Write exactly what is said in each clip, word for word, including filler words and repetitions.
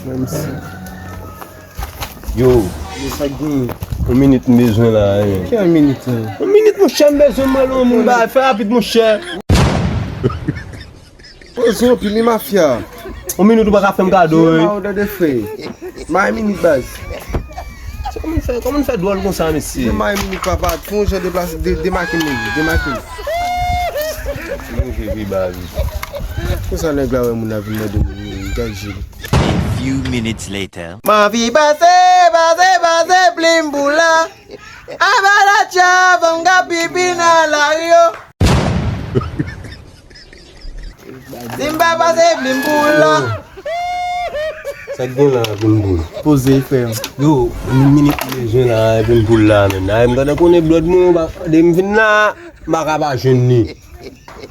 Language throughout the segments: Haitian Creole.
Menm si. Yo. Yo, sa k gen? Yon minit m bezwen la, wi. Ki yon minit la? Yon minit, monchè, m bezwen mwen yon moun ba, fè rapid, monchè. Poze yon pil, wi, mafya. Yon minit ou pa ka fè m kado, wi. Ma ou tande, frè. Ma yon minit, baz. Se kòman fè, kòman fè dwòl konsa, mesye? Ma yon minit, papa, fè yon jan deplase, de, demake m, demake m. Move vye baz. Konsa nèg la wè moun la vin mande m, gad je li. A few minutes later. M anvi pase, pase, pase plim pou la. Aba la tcha, fanm ka pipi nan lari yo. Si m pa pase plim pou la. Sa k gen la, plim pou la? Poze, frè. Yo, yon minit m bezwen la, plim pou la, menn. Ay, m tande konnen blòd mwen, de m vin la, m pa ka pa jwenn li.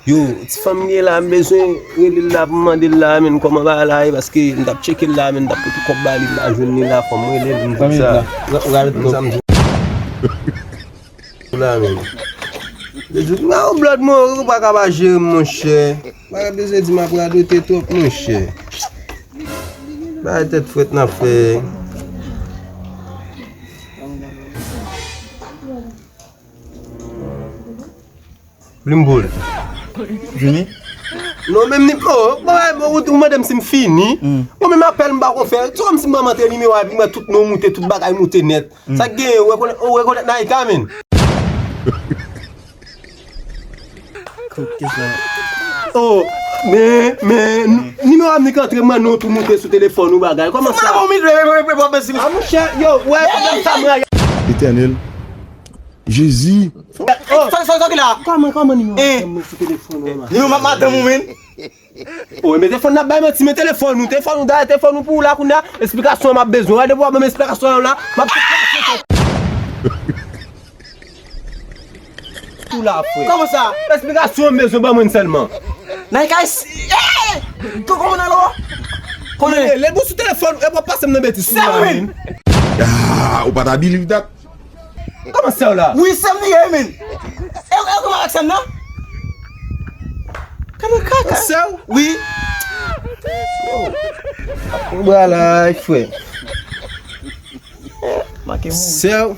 Yo, ti fanm li ye la, m bezwen rele l la pou m mande l la, menn, kòman bagay la ye, paske m t ap tcheke l la, menn, m t ap pote kòb ba li, m pa jwenn li la, fò m rele l, m di sa. Ou ka ret la, menn. Yo, di, nan yon blòd mwen, ou pa ka pa jere m, monchè. Bagay bezwen di m ap radote twòp, monchè. Bagay tèt frèt n ap fè. Plim pou l. Vini? Non, menm ni, oh, bon, bon, ou, ou mande m si m fini. Bon, menm apèl m pa ko fè. Se kòm si m pa antre nimewo a, epi m wè tout non moute, tout bagay moute nèt. Sa k genyen, ou rekonèt, ou rekonèt Naïka, menn? Kote sa? Oh, men, men, nimewo a m ni k antre, m wè non tou moute sou telefòn ou bagay. Kòman sa? A, monchè, yo, wè, pwoblèm sa, mwen. Etènèl. Jezi. Sa, sa, sa ki la? Kòman, kòman nimewo a m sou telefòn ou la? Nimewo ma-, madanm ou, menn. O, men telefòn n ap bay manti, men telefòn ou, telefòn ou, dayè telefòn ou pou ou la kounye a, esplikasyon m ap bezwen. Wè, depi w ap ban m esplikasyon la, m ap tou la, frè. Kòman sa? Esplikasyon m bezwen ban mwen sèlman. Nan kay si, eh! Kòman nan lò? Konnen. Lè bon sou telefòn, e w ap pase m nan betiz. Sè mwen. Ah, ou pa ta believe that. Kòman sè w la? Wi, sè m li ye, men. E, e, kòman ak sè m nan? Kòman kaka? Sè w? Wi. Bwala, frè. Make moun. Sè w.